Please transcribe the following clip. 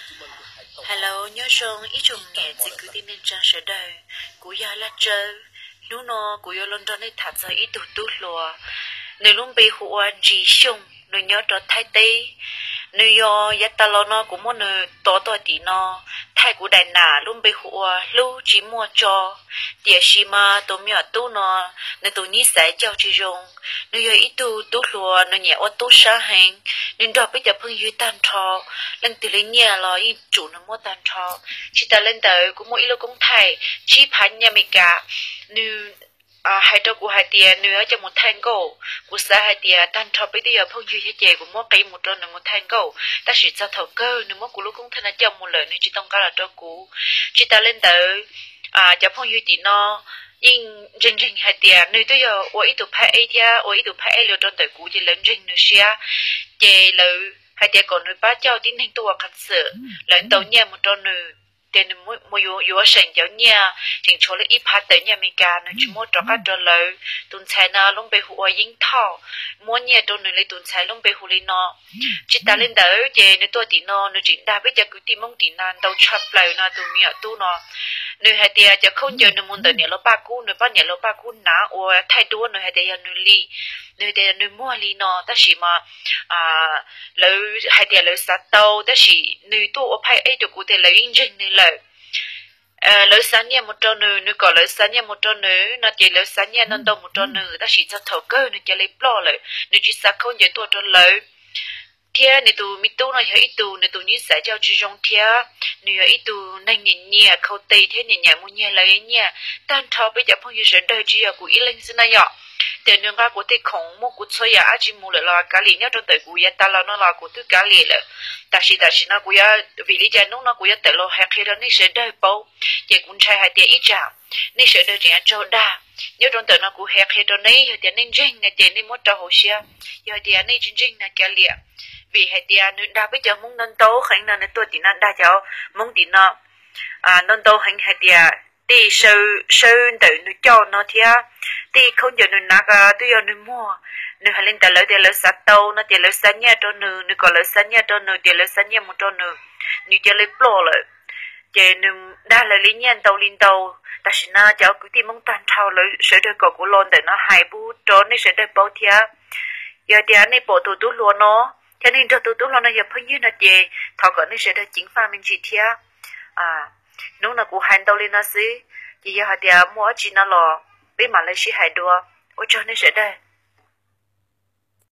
Hello, nyob zoo ib tsoom niam txiv kwv tij neej tsa sawv daws, kuv yog Laj Tsawb. Hnub no kuv yuav los nrog nej tham txog ib tug tub hluas, nws lub npe hu ua Ntsis Xyooj, nws nyob rau Thaib teb. Nws yog yav tas los no kuv muab nws tos tuaj tim no, thaij kuv daim nam lub npe hu ua Hlub Tsis Muaj tso. Tiam sis mas tus me nyuam tub no, nws tus nib xaiv coj tsis zoo. Nws yog ib tug tub hluas, nws nyiam ua tub sab heev, nws nrog peb cov phooj ywg tag nrho, leej twg li nyiaj los yeej tsum nws muab tag nrho. Tsis tas li ntawd kuv muaj ib lub koob thaij tsib phav nyiaj Amelikas, nws hais rau kuv hais tias nws yuav coj mus thaij nkauj. Kuv xav hais tias tag nrho peb twb yog phooj ywg thiab ces kuv muab qiv mus rau nws mus thaij nkauj, tab sis txog thaum kawg nws muab kuv lub koob thaij no coj mus lawm, nws tsis tau nqa los rau kuv. Tsis tas li ntawd, cov phooj ywg tim no yeej ntseeg ntseeg hais tias nws twb yog ua ib tug phab eb thiab ua ib tug phab eb los rau ntawm kuv, ces lawv ntseeg nws siab, ces lawv hais tias kom nws pab coj tib neeg tuaj ua qhov txwm, lawv ntaus nyiaj mus rau nws, ces nws mus yuav seem cov nyiaj, tseem tshuav li ib phav tawm nyiaj Amelikas nws tsis muab rov qab rau lawv. Tus ntxhais no lub npe hu ua Yeeb Thoj, muab nyiaj rau nws li tus ntxhais lub npe hu li no. Tsis tas li ntawd ces nws tuaj tim no nws tseem dag peb cov kwv tij Hmoob tim no ntau tshaj plaws no, tus me nyuam tub no. Nws hais tias cov khaub ncaws nws mus ntawm niam laus Paj Kub, nws pab niam laus Paj Kub hnav ua thaij duab, nws hais tias yog nws li, nws hais tias yog nws muag li no, tab sis mas lawv hais tias lawv xav tau, tab sis nws tuaj ua phab eb rau kuv tias lawv yeej ntseeg nws lawm. Lawv xa nyiaj mus rau nws, nws kom lawv xa nyiaj mus rau nws no ces lawv xa nyiaj ntau ntau mus rau nws, tab sis txog thaum kawg nws cia li ploj lawm, nws tsis xa khaub ncaws tuaj rau lawv. Thiab nws tus me tub no yog ib tug nws tus nib xaiv coj tsis zoo thiab, nws yog ib tug neeg nyiam nyiam khau tes thiab nyiam nyiam mus nyiag lawv nyiaj. Tag nrho peb cov phooj ywg sawv daws tsis yog kuv ib leeg xwb na yom. Ces nws nqa kuv tej khoom, muab kuv txhua yam dab tsi mus lawm los kav liam, nyob rau ntawm kuv yav tas los no los kuv twb kav liam lawm. Tam sim tam sim no kuv yuav, vim li cas hnub no kuv yuav tawm los hais qhia rau nej sawv daws paub, ces kuv ntshai hais tias ib tsam nej sawv daws tseem yuav tsaug dag. Nyob rau ntawm no kuv hais qhia rau nej, yog tias nej ntseeg no ces nej muab rau hauv siab, yog tias nej tsis ntseeg no kav liam. Vim hais tias nws dag peb cov Hmoob ntau ntau heev no, nws tuaj tim no dag cov Hmoob tim no ntau ntau heev hais tias tej sawb ntawm nws coj no thiab tej khaub ncaws nws hnav twb yog nws muag. Nws hais li ntawd lawv tias lawv xav tau no ces lawv xa nyiaj rau nws, nws kom lawv xa nyiaj rau nws, tias lawv xa nyiaj mus rau nws, nws cia li ploj lawm. Ces nws dag lawv li nyiaj ntau li ntau. Tam sim no cov kwv tij Hmoob tag nrho lawv sawv daws kom kuv los ntawm no hais pub rau nej sawv daws paub thiab. Yog tias nej pom tus tub hluas no thiab nej nrog tus tub hluas no yog phooj ywg no ces thov kom nej sawv daws ceev faj me ntsis thiab. Hnub no kuv hais ntau li no xwb, ces yog hais tias muaj dab tsi no los peb mam li sib hais dua. Ua tsaug nej sawv daws.